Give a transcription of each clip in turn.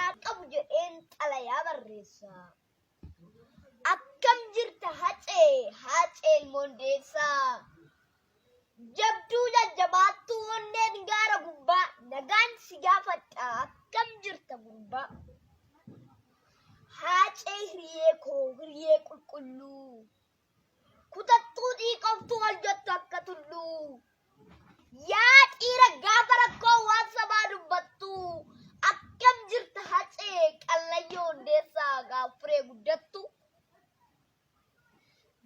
haa qabu jedheen xalayaa barreessa. Akkam jirta Hacee, Haacee ilmoo Hundeessaa. Jabduu jajjabaattuu onneen gaara gubbaa nagaan si gaafadha akkam jirta gurbaa. Haacee hiriyee koo hiriyee qulqulluu. Kutattuu xiiqoftuu ol jettu akka tulluu. Yaa dhiira gaafa rakkoo waan sabaa dubbattu akkam jirta Hacee Qallayyoo Hundeessaa gaaffuree guddattu.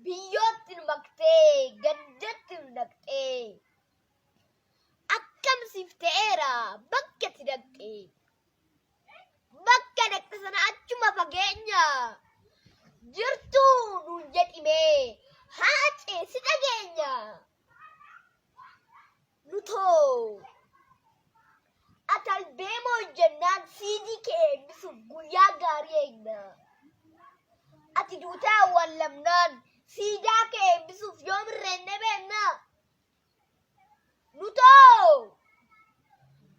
Biyyootti nu maktee gandatti nu naqxee akkam siif ta'eera bakka itti dhaqxe. Bakka dhaqxe sana achuma fageenya jirtu nuun jedhimee Haacee si dhageenya. Nutoo ati albeema hojjennaan siidii kee eebbisuuf guyyaa gaarii eegna. Ati duutee awwaallamnaan siidaa kee eebbisuuf yoom irreennee beekna? Nutoo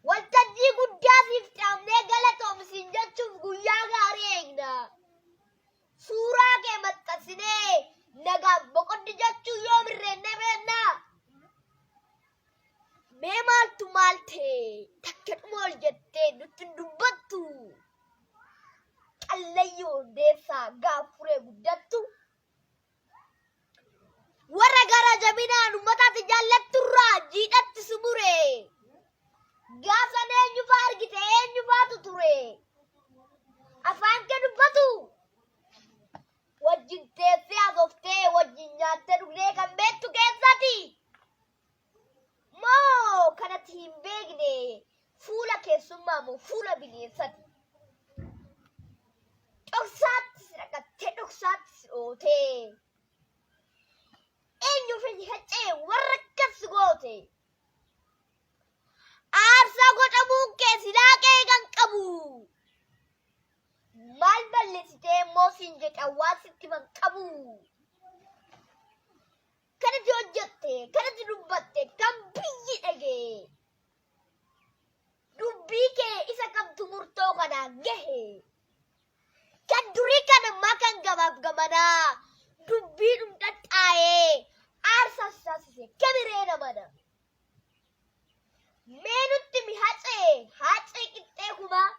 waltajjii guddaa siif dhaabnee galatoomi siin jechuuf guyyaa gaarii eegna. Suuraa kee maxxansinee nagaaf boqoddi jechuu yoom irreennee beekna? Mee maaltu maal ta'e takka dhuma ol jettee nutti hin dubbattu? Qallayyoo Hundeessaa gaaffuree guddattu. Warra gara jabinaan ummataatti jaallatturraa jiidhatti si mure. Gaafsan eenyufaa argite eenyufaatu ture? Afaan kee dubbatu. Wajjin teessee hasoftee wajjin nyaattee dhugdee kan beektu keessati. Moo kanatti hin beekne fuula keessummaa moo fuula bineensati? Dhoksaatti si dhaqattee dhoksaatti si dhootee. Eenyu fedhi haccee warra akkas si goote. Aarsaa godhamuun kee silaa qeeqan qabu. Maal balleessitee immoo siin jedha waan sitti himan qabu. Kan ati hojjette, kan ati dubbatte, kan biyyi dhagee. Dubbii kee isa kamtu murtoo kanaan gahe. Kan durii kan ammaa kan gamaaf gamanaa dubbii dhumdhaxxaa'ee aarsaa si taasise kamiree namana. Mee nutti mi hacee hacee qixxee kumaa.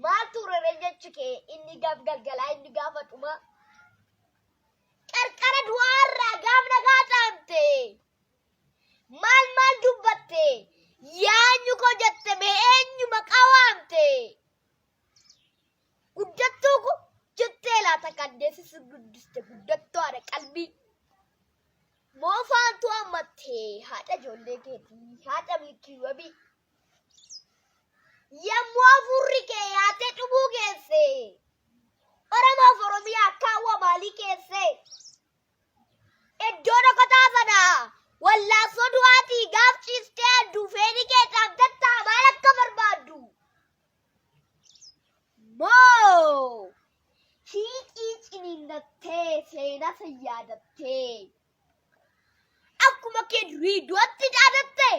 Maaltu rere jechi kee inni gaaf galgalaa inni gaafa dhumaa. Qarqara du'aarraa gaaf nagaa dhaamte. Maal maal dubbatte? Yaanyu koo jette mee eenyu maqaa waamte? Guddattuu koo jettee laata kan deessisu guddiste guddattuu haadha qalbii. Moofaantu hammatte haadha ijoollee keetii haadha milkii wabii. Yommuu hafuurri kee yaatee dhumuu geesse. Oromoof Oromiyaa kaawwa maalii keesse? Iddoo dhokataa sana wallaansoo du'aatii gaaf ciistee adduu feenii kee dhaabdattaa maal akka barbaaddu? Moo hiiqii ciniinnattee seenaa san yaadattee akkuma kee durii du'atti dhaadatte?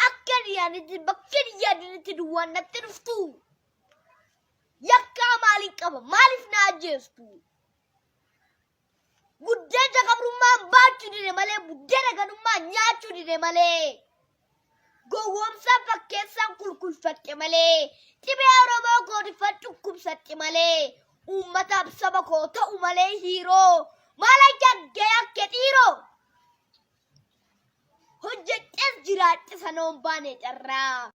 Akka dhiyaanitti bakka dhiyaadinitti duwwaan natti dhuftu. Yakkaa maaliin qaba? Maaliif na ajjeestu? Buddeena gabrummaan baachuu dide malee buddeena ganummaa nyaachuu dide malee gowwoomsaa fakkeessaan kulkulfadhe malee dhibee Oromoo kootiffan dhukkubsadhe malee uummataaf saba koo ta'u malee hiiroo maal jaggee akka dhiiroo. Hojjedhees jiraadhe sanoon baane carraa.